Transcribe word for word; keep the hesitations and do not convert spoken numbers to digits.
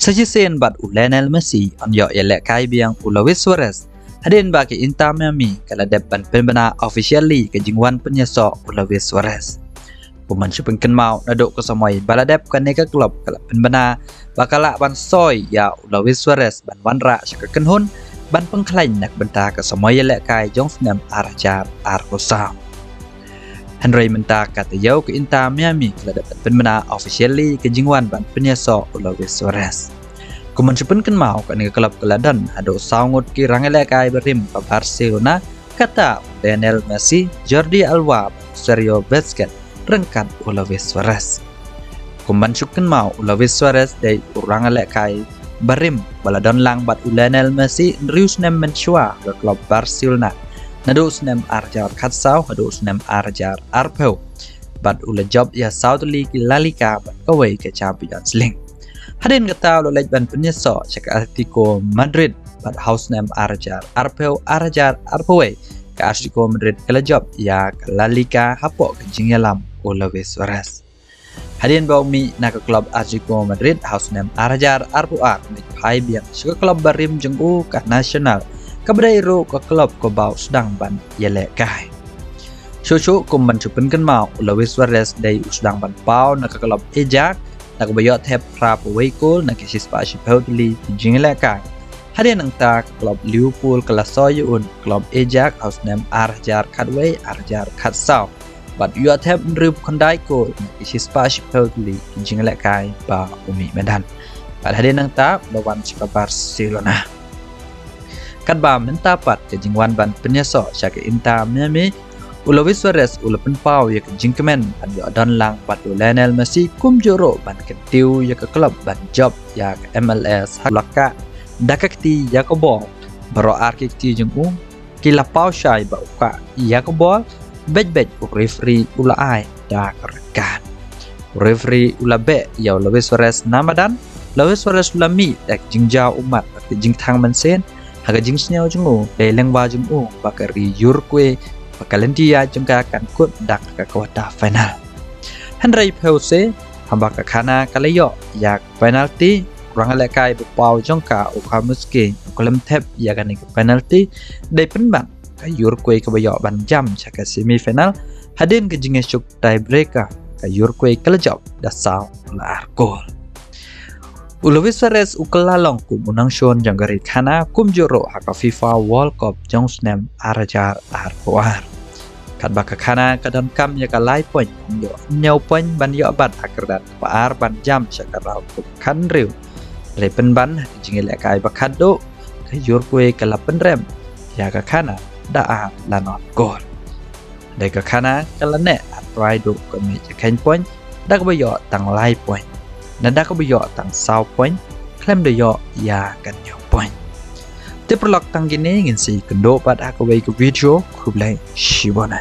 Sa shisien bad u Lionel Messi yn ïoh ïalehkai biang u Luis Suarez, hadien ba ka Inter Miami ka la dep ban pynbna officially ka jingwan pynïasoh u Luis Suarez. Kumban shu pynkynmaw, naduh ka samoi ba la dep kane ka club ka la pynbna ba ka lah ban soi ïa u Luis Suarez ban wanrah sha ka kynhun ban pynkhlaiñ na ka bynta ka samoi ïalehkai jong snem ar hajar arphew saw. Hynrei mynta ka taïew ka Inter Miami ka la dep ban pynbna officially ka jingwan ban pynïasoh u Luis Suarez. Kumban shu pynkynmaw, kane ka club ka la don haduh saw ngut ki rangïalehkai barim ka Barcelona, kata u Lionel Messi, Jordi Alba, Sergio Busquets, ryngkat u Luis Suarez. Kumban shu kynmaw, u Luis Suarez dei u rangïalehkai barim ba la don lang bad u Lionel Messi hynriew snem mynshuwa ha ka club Barcelona, naduh snem ar hajar khatsaw haduh snem ar hajar arphew, bad u la jop ïa saw tylli ki La Liga bad kawei ka Champions League. Hadien kata u la leit ban pynïasoh sha ka Atletico Madrid, bad ha u snem ar hajar arphew, ar hajar arphew wei, ka Atletico Madrid ka la jop ïa ka La Liga hapoh ka jingïalam u Luis Suarez. Hadien ba u mih na ka club Atletico Madrid ha u snem ar hajar arphew ar, u leit phai biang sha ka club barim jong u, ka Nacional, kaba dei ruh ka club kaba u sdang ban ïalehkai. Shuh shuh, kumban shu pynkynmaw, u Luis Suarez dei u sdang ban paw na ka club Ajax, na kaba ïoh thep phra phew wei kol na ki shispah shiphew tylli ki jingïalehkai. Hadien nangta ka club Liverpool ka la soi ïa u na ka club Ajax ha u snem ar hajar khatwei, ar hajar khatsaw, bad u ïoh thep hynriew phew khyndai kol na ki shispah shiphew tylli ki jingïalehkai ba u mih madan. Bad hadien nangta u la wan sha ka Barcelona. Katba mynta pat ka jingwan ban pynïasoh sha ka Inter Miami, u Luis Suarez u la pynpaw ïa ka jingkmen ban ïoh don lang bad u Lionel Messi, kumjuh ruh ban kyntiew ïa ka club ban jop ïa ka M L S ha u la kah da ka kti ïa ka bol. Baroh ar ki kti jong u ki la paw shai ba u kah ïa ka bol, beit beit u referee u la ai da ka red card. U referee u la beh ïa u Luis Suarez na madan. Luis Suarez u la mih da ka jingjaw ummat bad ka jingthang mynsiem. Ha ka jingsngew jong u, dei lyngba jong u ba ka ri Uruguay, ba ka lynti ïaid jong ka kan kut dang ha ka quarter final. Hynrei phew se, haba ka khana ka la ïoh ïa ka penalty, u rangïalehkai ba paw jong ka, u Khamiske, u khlem thep ïa kane ka penalty, dei pynban ka Uruguay kaba ïoh ban jam sha ka semi final. Hadien ka jingïasuk tiebreaker, ka Uruguay ka la jop da saw la ar kol. U Luis Suarez u kylla long kum u nongshun jong ka ri Ghana, kumjuh ruh ha ka FIFA World Cup jong snem ar hajar arphew ar. Katba ka Ghana ka donkam ïa ka lai point, ïoh hynñiew point ban ïoh bat ha kyrdan kaba ar ban jam sha ka round kaba khathynriew. Hynrei pynban ha ka jingïalehkai ba khatduh, ka Uruguay ka la pynrem ïa ka Ghana da ar la nod kol. Dei ka Ghana ka la neh ha trai duh ka mih jingkheiñ point, da kaba ïoh tang lai point. Na da kaba ïoh tang saw point, khlem da ïoh ïa ka hynñiew point. Te paralok, tang kine ngin sa ïakynduh pat ha kawei ka video. Khublei shibun.